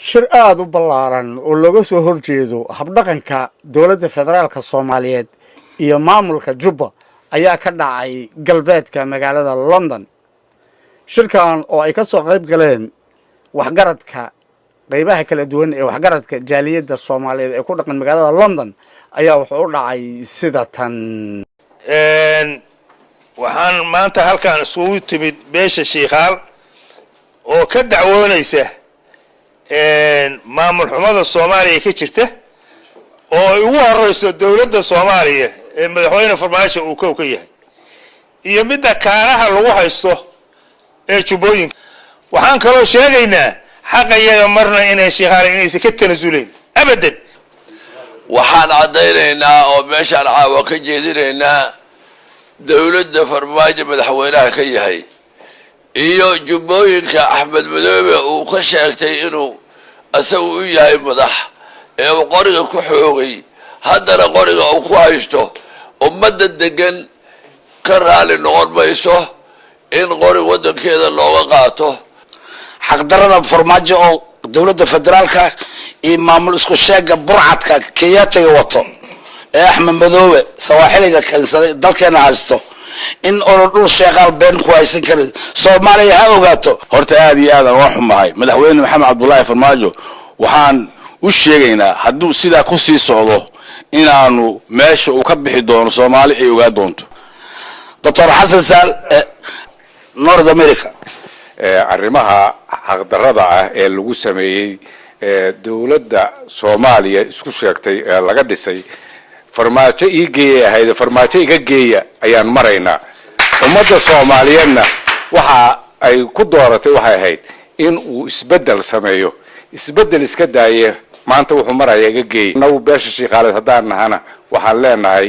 Shir aada u ballaaran oo looga soo horjeedo habdhaqanka dowladda federaalka Soomaaliyeed iyo maamulka Jubba ayaa ka dhacay galbeedka magaalada London. Shirkan oo ay ka soo qayb galeen waxgaradka qeybaha kala duwan ee waxgaradka jaaliyadda Soomaaliyeed ee ku dhaqan magaalada London ayaa wuxuu u dhacay sida tan. Waxaan maanta halkaan isugu timid beesha Shiikhaal oo ka dacwoonaysa maamul xumada Soomaaliya ka jirta, oo ay ugu horeyso dowladda Soomaaliya ee Madaxweyne Farmaajo uu kow ka yahay, iyo midda kaaraha lagu haysto ee Jubbooyinka. Waxaan kaloo sheegaynaa xaqayaga marna inay Shiikhaal inaysan ka tanasuleyn abadan. Waxaan caddaynaynaa oo meeshaan caawa ka jeedinaynaa dowladda Farmaajo madaxweynaha ka yahay iyo Jubbooyinka Axmed Madoobe uu ka sheegtay inuu isagu u yahay madax ee uu qoriga ku xoogay, haddana qoriga uu ku haysto. Ummadda degan ka raali noqon mayso in qori waddankeeda looga qaato. Xaqdarada Farmaajo oo dowladda federaalka iyo maamul isku sheega burcadka Kenyaatiga wato ee Axmed Madoobe sawaaxiliga keensaday dalkeena haysto, in oona dhul Sheeqaal been ku haysan karin, Soomaaliya ha ogaato. Horta aad iyo aad aan uga xumahay Madaxweyne Maxamed Cabdullaahi Farmaajo. Waxaan u sheegaynaa hadduu sidaa ku sii socdo inaanu meesha uu ka bixi doono, Soomaali ay ogaa doonto. Doctor Xasan Saal, North America. Arrimaha xaqdarrada ah ee lagu sameeyey dowladda Soomaaliya isku sheegtay ee laga dhisay Farmaajo ii geeyay ahayd, Farmaajo iga geeya ayaan maraynaa. Ummadda Soomaaliyeedna waxa ay ku dooratay waxay ahayd in uu isbeddel sameeyo. Isbeddel iska daaye, maanta wuxuu maraya iga geeyay. Nagu beesha Shiikaaleed haddaan nahana, waxaan leenahay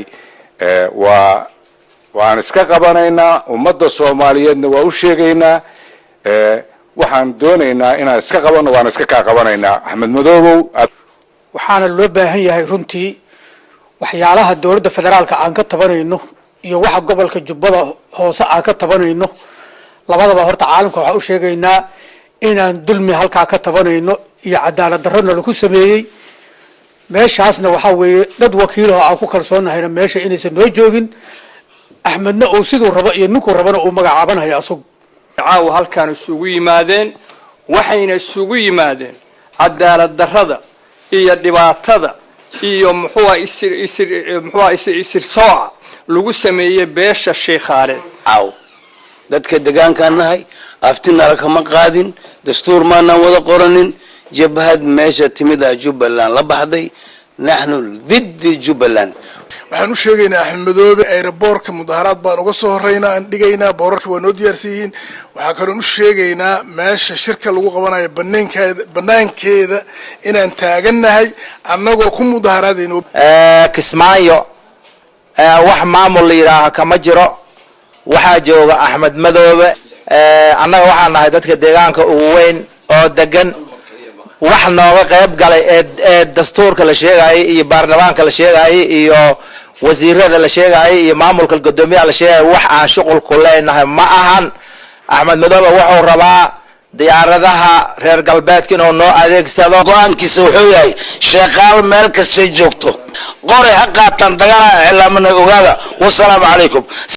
waan iska qabanaynaa. Ummadda Soomaaliyeedna waa u sheegaynaa, waxaan doonaynaa inaan iska qabano, waan iska kaa qabanaynaa, Axmed Madoobow. Waxaana loo baahan yahay runtii waxyaalaha dowladda federaalka aan ka tabanayno iyo waxa gobolka Jubbada Hoose aan ka tabanayno labadaba, horta caalamka waxaa u sheegaynaa inaan dulmi halkaa ka tabanayno iyo cadaalad darrona lagu sameeyey meeshaasna. Waxaa weeye dad wakiilahoo aan ku kalsoonnahayna meesha inaysan noo joogin, Axmedna uu siduu rabo iyo ninkuu rabana uu magacaabanhayo asagu. Caawa halkaan isugu yimaadeen, waxayna isugu yimaadeen cadaalad darrada iyo dhibaatada iyo muxuua isir isir muxuua isir isir sooca lagu sameeyey beesha Shiikhaaleed. Caaw dadka degaankaan nahay, aftinala kama qaadin, dastuur maanaan wada qoranin. Jabhad meesha timid ah Jubbaland la baxday, naxnu diddi Jubbaland. Waxaan u sheegaynaa Axmed Madoobe airport-ka mudaharaad baan uga soo horeynaa, aan dhigaynaa, boorarka waa noo diyaarsan yihiin. Waxaa kaloon u sheegaynaa meesha shirka lagu qabanayo banaankeeda inaan taagannahay annagoo ku mudaharaadayno. Kismaayo wax maamul la yidhaaha kama jiro, waxaa jooga Axmed Madoobe. Annaga waxaan nahay dadka deegaanka ugu weyn oo degan. Wax nooga qayb galay ee dastuurka la sheegayay iyo baarlamaanka la sheegayay iyo wasiirada la sheegayay iyo maamulka guddoomiyaha la sheegaya, wax aan shuqul ku leenahay ma ahan. Axmed Madoobe wuxuu rabaa diyaaradaha reer galbeedka inuu noo adeegsado. Go-aankiisa wuxuu yahay Sheeqaal meel kastay joogto qore ha qaataan, dagaala iclaamana ogaada. Wasalaamu calaykum.